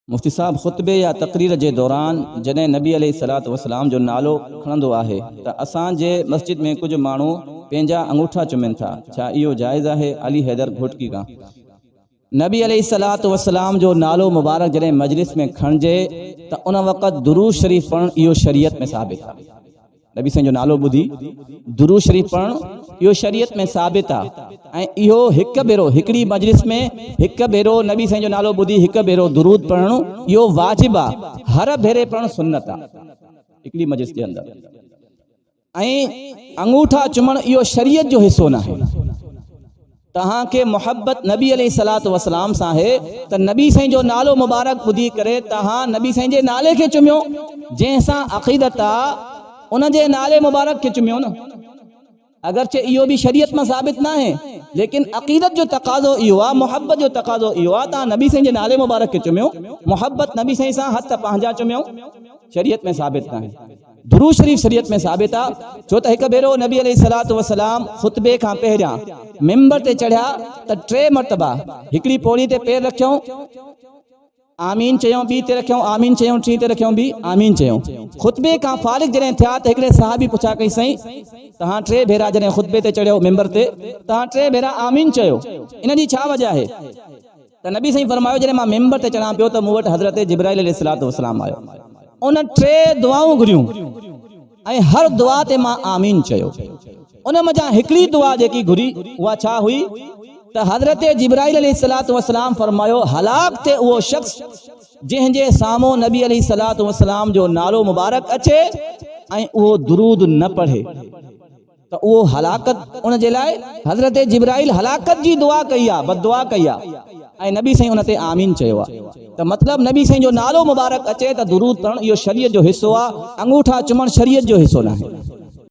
مفتي صاحب خطبي يا تقرير جي دوران جڏهن نبي عليه الصلوة والسلام جو نالو کڻندو آهي ته اسان جي مسجد ۾ ڪجهه ماڻهو پنهنجا اڱوٺا چمين ٿا ڇا اهو جائز آهي علي حيدر گهوٽڪي کان. نبي عليه الصلوة والسلام جو نالو مبارڪ جڏهن مجلس ۾ کڻجي ته ان وقت درود شريف پڙهڻ اهو شريعت ۾ ثابت آهي. نبي سائين جو نالو ٻڌي درود شريف پڙهڻ اهو شريعت ۾ ثابت آ ۽ اهو هڪ ڀيرو هڪڙي مجلس ۾ هڪ ڀيرو نبي سائين جو نالو ٻڌي هڪ ڀيرو درود پڙهڻ اهو واجب آ هر ڀيري پڙهڻ سنت آ هڪڙي مجلس جي اندر ۽ انگوٺا چمڻ اهو شريعت جو حصو ناهي. توهان کي محبت نبي عليه الصلوة والسلام سان آهي ته نبي سائين جو نالو مبارڪ ٻڌي ڪري توهان نبي سائين جي نالي کي چميو جنهن سان عقيدت آ ان جي نالي مبارڪ کي چميو نه اگرچه اهو به شريعت مان ثابت ناهي ليڪن عقيدت جو تقاضو اهو آ محبت جو تقاضو اهو آ توهان نبي سائين جي نالي مبارڪ کي چميو محبت نبي سائين سان هٿ پنهنجا چميو شريعت ۾ ثابت ناهي. درود شريف شريعت ۾ ثابت آ ڇو ته هڪ ڀيرو نبي عليه الصلوة والسلام خطبي کان پهريان منبر تي چڙهيا ته ٽي مرتبا هڪڙي پوڙي تي پير رکيائون آمين چيائون ٻي تي رکيائون آمين چيائون ٽين تي رکيائون به آمين چيائون خطبي کان فارغ جڏهن ٿيا ته هڪڙي صحابي پڇا ڪئي سائين توهان ٽي ڀيرا جڏهن خطبي تي چڙهيو منبر تي توهان ٽي ڀيرا آمين چيو ان جي ڇا وجه آهي؟ ته نبي سائين فرمايو جڏهن مان منبر تي چڙهان پيو ته مون وٽ حضرت جبرائيل عليه الصلوة والسلام آيو ان ٽي دعائون گهريون ۽ هر دعا تي مان آمين چيو ان منجهان هڪڙي دعا جيڪي گهري اها ڇا هئي ته حضرت جبرائيل عليه الصلوة والسلام فرمايو هلاڪ ٿئي اهو شخص جنهن جي سامهون نبي عليه الصلوة والسلام جو نالو مبارڪ اچي ۽ اهو درود نه پڙهي. ته اهو هلاڪت ان جي لاء حضرت جبرائيل هلاڪت جي دعا ڪئي آ، بد دعا ڪئي آ ۽ نبي سائين ان تي آمين چيو آ ته مطلب نبي سائين جو نالو مبارڪ اچي ته درود پڙهڻ اهو شريعت جو حصو آ، انگوٺا چمڻ شريعت جو حصو ناهي.